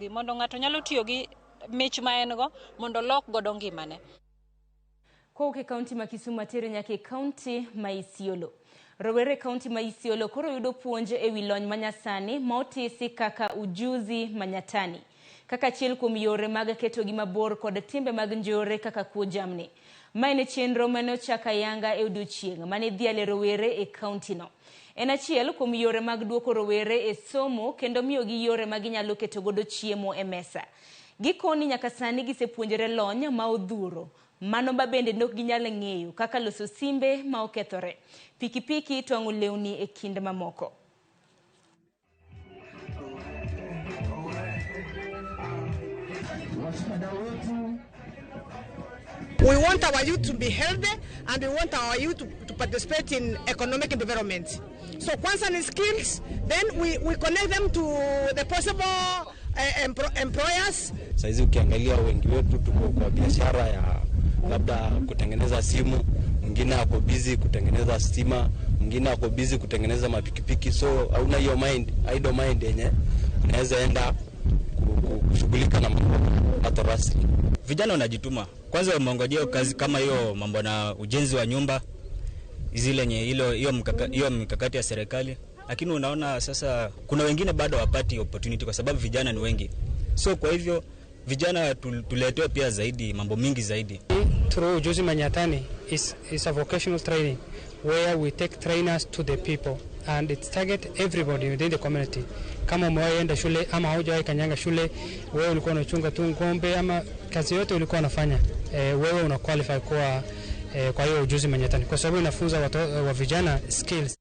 Mondo ng'ato nyalo tiyo gi mich ma en go mondo olok godo ngimane. Kowuok e kaunti ma Kisumu atere nyaka e kaunti ma Isiolo. Rowere e kaunti ma Isiolo koro yudo puonj e wi lony manyasani ma otisi kaka Ujuzi Manyatani. Kaka achiel kuom yore mag ketogi mabor kod timbe mag njore kaka kuo jamni. Ma en chenro mane ochak ayanga e odiochieng' mane idhiale rowere e kaunti no. En achiel kuom yore mag duoko rowere e somo kendo miyogi yore ma ginyalo keto godo chiemo e mesa. Gikoni nyaka sani gisepuonjore lony ma odhuro. Mano ma bende nok ginyal ng'eyo kaka loso simbe ma okethore, pikipiki, twang'o lewni e kind mamoko. We want our youth to be healthy and we want our youth to participate in economic development. So kwanza ni skills, then we connect them to the possible employers. Saizi ukiangalia wengi wetu tuko kwa biashara ya labda kutengeneza simu, mwingine ako busy kutengeneza stima, mwingine ako busy kutengeneza mapikipiki, so hauna hiyo mind, idle mind yenye unaweza enda kushughulika na mambo hata rasmi. Vijana wanajituma. Kwanza wameongojea kazi kama hiyo mambo na ujenzi wa nyumba zile yenye hilo hiyo mikakati ya serikali, lakini unaona sasa kuna wengine bado hawapati opportunity kwa sababu vijana ni wengi. So kwa hivyo vijana tuletewe pia zaidi mambo mingi zaidi. Through Ujuzi Manyatani is a vocational training where we take trainers to the people and it target everybody within the community. Kama umewahi enda shule ama haujawahi kanyanga shule, wewe ulikuwa unachunga tu ng'ombe ama kazi yote ulikuwa unafanya, wewe una qualify kuwa kwa hiyo Ujuzi Manyatani kwa sababu inafunza watu wa vijana skills.